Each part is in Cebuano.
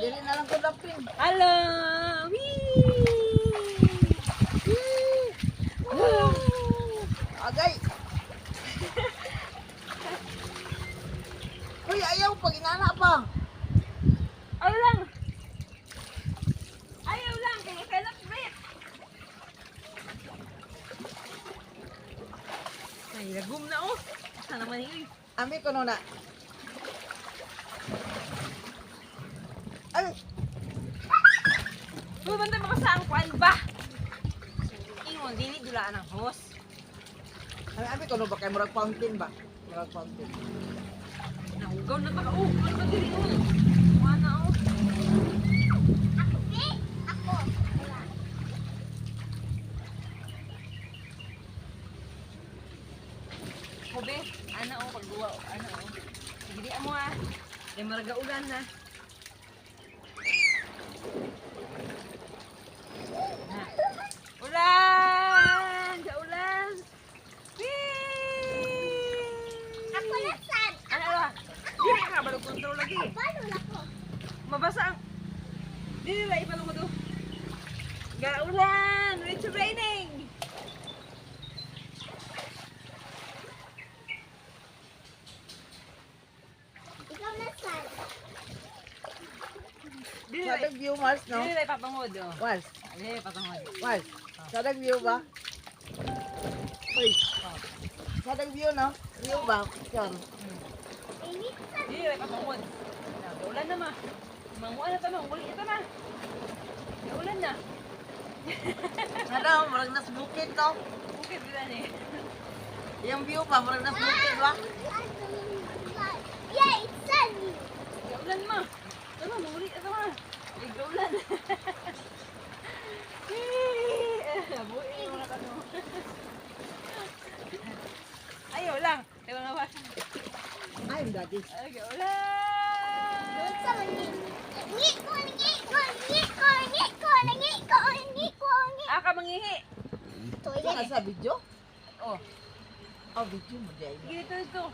Dili na lang ko dapin. Hello! Whee! Agay. Uy, ayaw pag inana pa. Ayaw lang! Ayaw lang! Kaya cannot breathe! Ay, lagom na oh! Sana naman yun. Ami ko na. Ay, Uy, bantay mo ka sa ang kuan ba? Ingon, dili dulaan ang host. ay, ami ko no ba kay murag fountain ba? Murag fountain. Nahugaw na baka. Oh, ano ba dili oh? Wala oh. Ako, be. Ako. Wala. Kobe, ana oh, pagduwa oh, ana oh. Sige di amo ah. Kay maraga ulan na. Na. Ulan! Sa ulan! Whee! Ako na sad. Ano ano? Dili ka balog control lagi. Paano na ko? Mabasa ang Dili la ipalong ko do. Gaulan! It's raining! Ikaw na sad. Dili la Sadag view Mars no? dili la ipapangod oh. Mars, Dili ipapangod. Mars. Sadag view ba? Uy. Sadag view no? View ba? Sure. Init sad. Dili la ipapangod. Gaulan na ma. Manguan na ta ma, uli ta ma. Gaulan na. Sada, murag nas bukid no? Bukid ulan eh. Yung view ba murag nas bukid ba? Yeah, it's sunny. Gaulan ma. Tama, manguli na ta ma. Ay, gaulan. Buhi mga kano. Ayaw lang. Ayaw na ba? I'm daddy. Ay, gaulan. Ngi ko, ngi ko, ngi ko, ngi ko, ngi ko, ngi ko, ngi. Ah, ka mangihi. Toilet. Saan sa video? Oh, Oh, video mo dahil. sige dito, dito.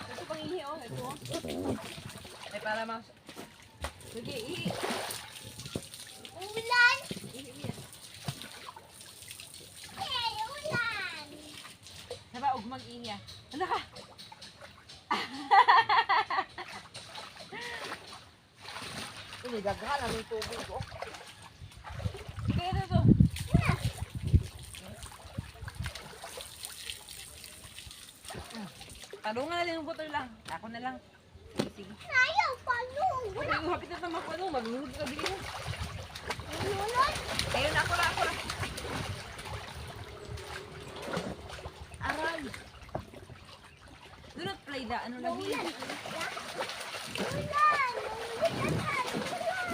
Ito pang ihi, oh. Ito, oh. Ay, para mas... Sige, ihi. Ulan. Ihi, ihi. Hey, ulan. Naba, og mag-ihi, ah. Ano ka? Uy, daghan ang tubig oh. Sige, ito, ito. Talungan na lang yung butol lang. Ako na lang. Sige. Ayaw, paano? Wala. Hapit na tama ko, ano. Maglulog ka din. Ulan. Ayun, ako na, ako na. Aray. Do not play the ano lagi. Ulan. Ulan. Ulan. Ulan.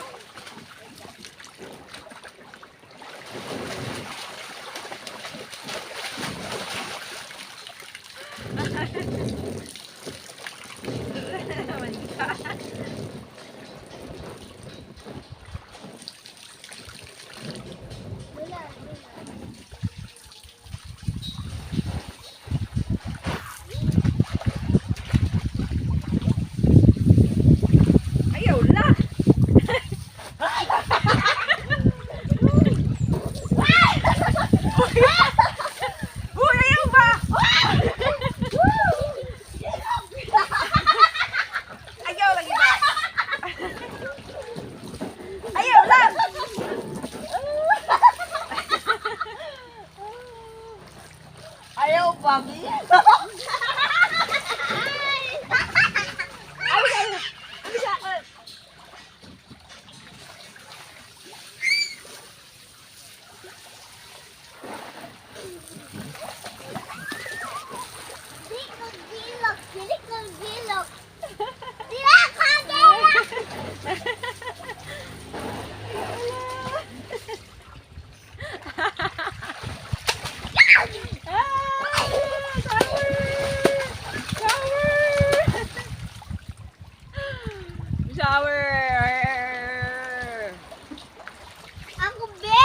Ulan. Ulan. Ayaw la! Uy, ayaw ba? Ayaw lagi ba? Ayaw lang! Ayaw pa, bi. Ayaw siya! Ayaw siya! Di ko gilok, dili ko gilok. Dila ka gilok. Ah! Shower! Shower! Shower! Ako be.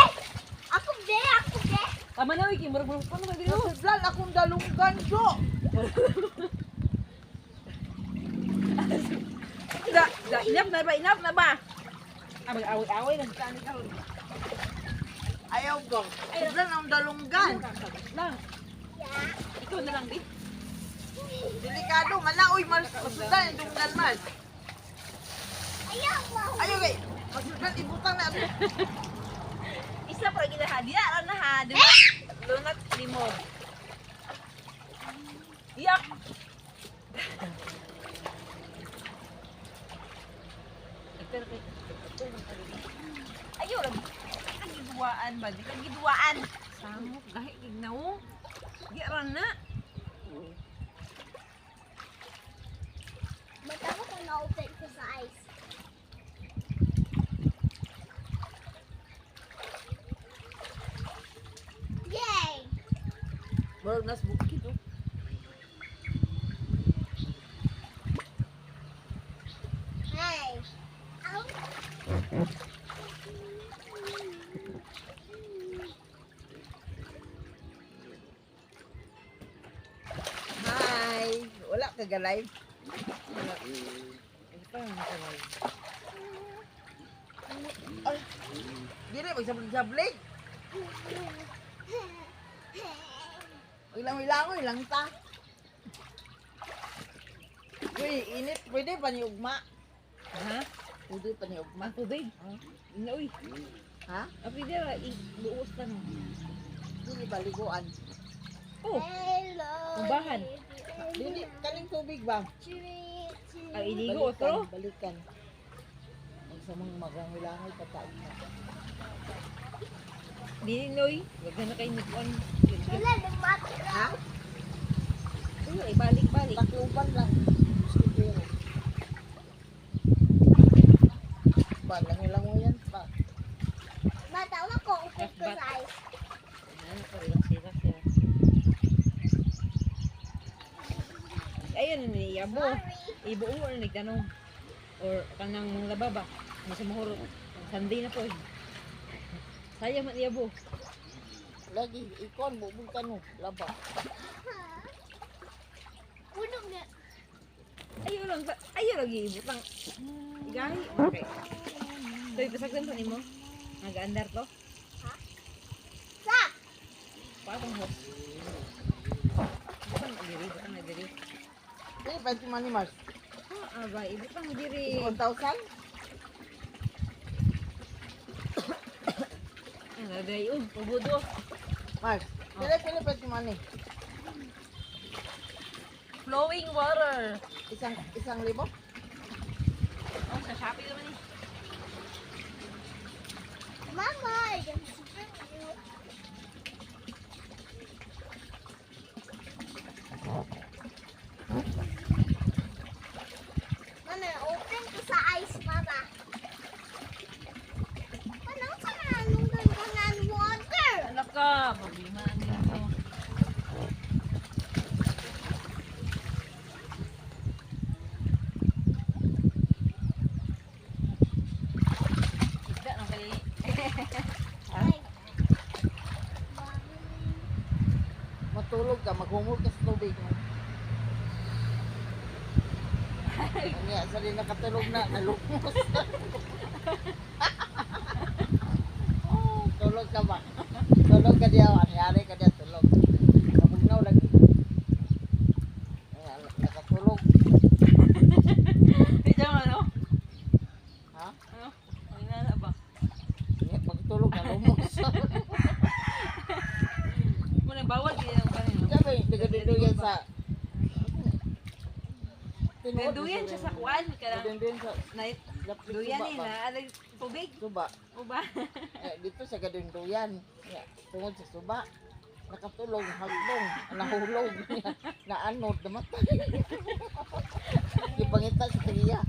Ako be, ako be. Tama na, Wiki. Murag-murag pa naman dito. Nasudlan akong dalunggan do. Da, da. Enough na ba? Enough na ba? Ah, mag-away-away lang sa amin karon. Ayaw ko. Sudlan ang dalunggan. Lang. Yeah. Ikaw na lang, di. Delikado, malaoy, Mars. Masudlan ang dunggan, Mars. Ayaw mo. Ayaw kay. Masudlan, ibutang na. Isa pa gina ha. Di na na ha. Do do not remove. Yak. Ayaw lagi. Kagiduwaan ba? Di kagiduwaan. Samok gahi gignaw. Di ra na. Mata ko kung na-open ko sa ice. Yay! Murag nas bukid, oh. Hey! Ow! Hi! Wala ka ga-live? Wala. Hindi pa yung naka-live. Ay! Dili, magsablig-sablig. Ilang-ilangoy lang ta. Uy, init. Pwede pa ni ugma. Ha? Pwede pa ni ugma. Ang tubig. Ina uy. Ha? Api dira ibuos lang. Dili baliguan. Oh, Hello! Ubahan. Dili, kaning tubig ba? Ang iligo otro. Balikan. Magsamang maglangoy-langoy pataog na. Dili noy, wag na kay nikuan. Wala, lumapit Ha? Uy, balik-balik. Takluban lang. Mosquitero. Ba, langoy-langoy yan pa. Matawa ko, open ko sa ice. Ano pa, relax, relax, relax. Ayun ni yabo. Sorry. Ibuo or nagtanong or kanang mga laba ba. Mas mahurot. Sunday na po. Eh. Sayang man iyabo. Lagi, ikon, bubong ka no. Laba. Puno nga. Ayaw lang ayaw lang ibutang. Gahi. Okay. Toy pasagdan pa nimo. Nag-andar to. Sa! Patong hos. Butang diri, butang na diri. Dili, pwede money, Mars. Ah, ba, ibutang diri. 1,000? Ah, diri oh, pabudo. Mars, pila, pila, pwede money. Flowing water. 1,000? Oh, sa Shopee naman eh. Mama, I can super you. Mama, open ko sa ice, Mama. Anong sa anong ganun water? Anak ka, problema ang dito. Isda nang kali. Ay. Matulog ka, maghumol ka sa tubig. Ano yan, sa rin nakatulog na, nalumos. Oh, tulog ka ba? Tulog ka diya, anyari ka diya, tulog. Nabugnaw lagi. Ayan, nakatulog. Ito ano? Ha? Ano? Ang nana ba? Iya, pagtulog, nalumos. Muna bawal kaya ang kanino. Sabi, taga-duyan sa... Ganduyan siya sa kuan kanang Taga-duyan sa... na Lapit duyan suba ni ba? na alay tubig Suba. o ba? Eh, dito sa Gadunduyan. Ya, tungod sa suba. Nakatulog, haglong, nahulog, naanod, namatay. Ipangita sa tiya.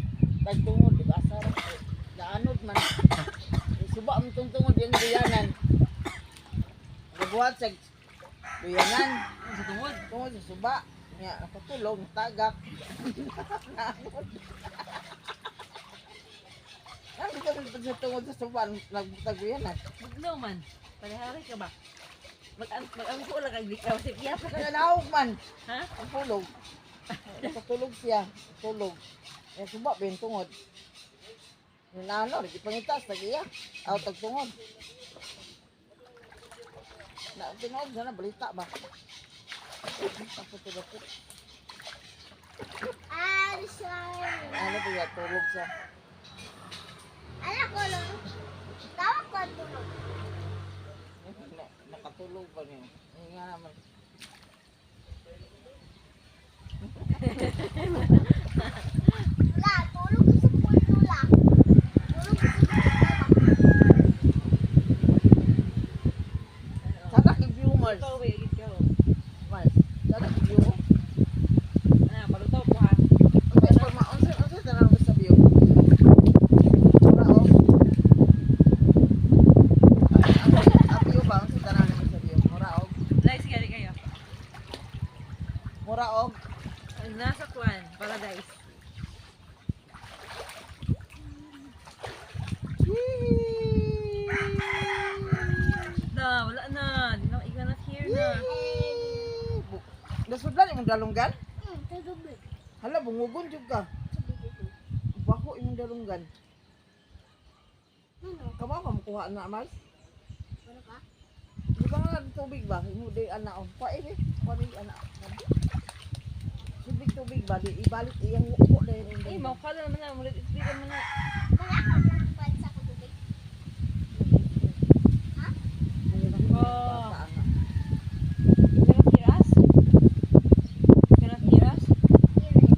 Tagtungod, di ba? Sarap. Naanod man. Eh, suba ang tungtungod yung duyanan. Nabuhat sa duyanan. Sa tungod. Tungod sa suba. Ya, nakatulog, tagak. Naanod. Ano ka sa tungod sa suba, nagtaguyanan. Bugnaw man. Palihari ka ba? Mag-angko lang kag likaw si Pia. Nanahog man. Ha? Ang tulog. Nakatulog siya. Tulog. Eh, suba ba yung tungod? Nano, lagi pangitas, tag iya. Aw, tagtungod. Na, tinuod na balita ba? Tapos tulog. Ah, sorry. Ano ba yan? Tulog siya. Anak ko lang. Tawag ko ang tulog. Nakatulog ba niyo? Hindi nga naman. Wala, tulog ko sa pool, Lola. Tulog ko sa pool, Lola. Sana kay-view, Mars. Ikaw, wait, ikaw. Mars. Sana kay-view. Ano, palutaw ko ha. Okay, forma. Unsa, unsa tanang sa view? Mura, oh. Ang view ba? Unsa tanang sa view? Mura, oh. Nice, gari kayo. Mura, oh. Nasa kwan, paradise. Na, wala na. Di na, you not here na. Nasudlan imong dalunggan? Tubig. Hala, bungugon jud ka. Bako imong dalunggan. Ano? Kamo ka mukuha na, Mars? Ano ka? Di ba nga tubig ba? Imo di ana oh. Kuha eh. Kuha di ana. Tubig tubig ba di ibalik iyang upo dahil Ay, makakala naman na. Mulit itli naman na. Wala ka ng bansa ko tubig. Oh. You cannot hear us? You cannot hear us? Here eh.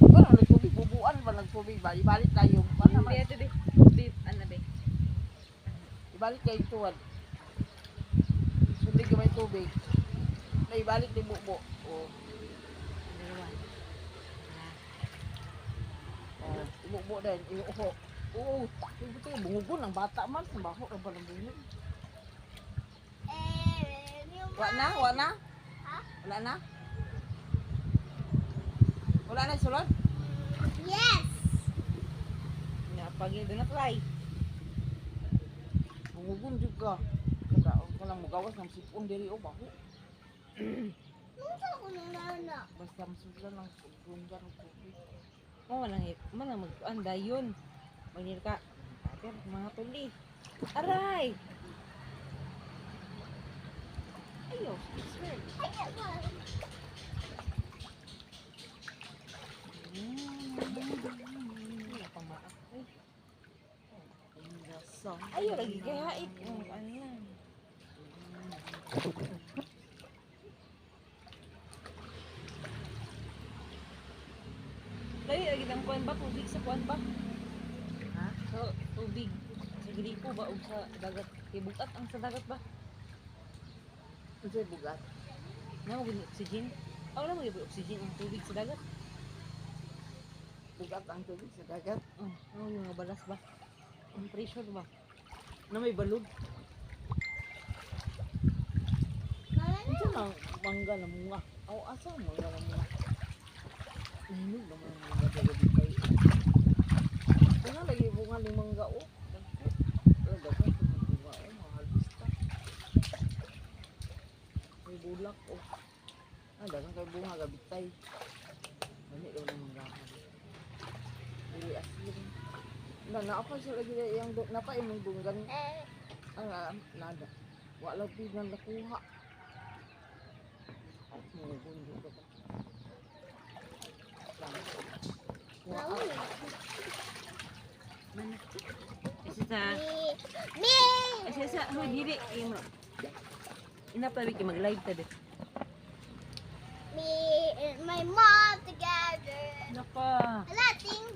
Ano nagtubig bubuan ba nagtubig ba ibalik tayo. Ano Hindi, man ito, be. Be, ano, be. ibalik tayo tuwad. Sundi ka may tubig. Na ibalik ni bubo. Oh. Dalawa. Oh, ibubo din, iuho. Oo, ito bungugon ang bata man, sa baho ang balambungin. Eh, yung Wa na, wa na. Ha? Wala na. Wala na sulod? Yes! Napagin, do not lie. Bungugon jud ka. Kada ka lang mugawas ng sipon diri o baho. Nung sa ko nung nana. Basta masudlan ang dunggan og tubig. Oh, walang, walang mag-kuan, dayon. Magnil ka. Pero, mga tuli. Aray! Ayo, it's hurt. Ay, ako. Wala pang maak. Ay, Sa ayo, lagi kay haik. Oh, ano na. Dali, lagi ng kuan ba? Tubig sa kuan ba? Ha? Sa tubig. Sa gripo ba? O sa dagat? Kay bugat ang sa dagat ba? Unsay bugat? Na mo oxygen? Aw na mo oxygen ang tubig sa dagat. Bugat ang tubig sa dagat. Oh, ano yung mga balas ba? Ang pressure ba? Na may balog. Mama na. Unsa nang mangga na munga? Aw asa ang mangga na munga? Nahinog naman ang mangga sa gabi kay. Una lagi bunga ni mangga o. Dagko. Wala dagko ng bunga o mahalbista. May bulak o. Ah, daghang kay bunga gabitay. Dami daw ng mangga. Dili asin. Na naapa sa lagi na iyang napa imong dunggan Eh, ang nada. Wala pinan nakuha. Mugundo ka ba? Wa. mama. Mana? Isa sa Me. Me! isa sa hoy dili imo. Ina pa wiki mag-live tabi. Me and my mom together. Naka. Hala, ting.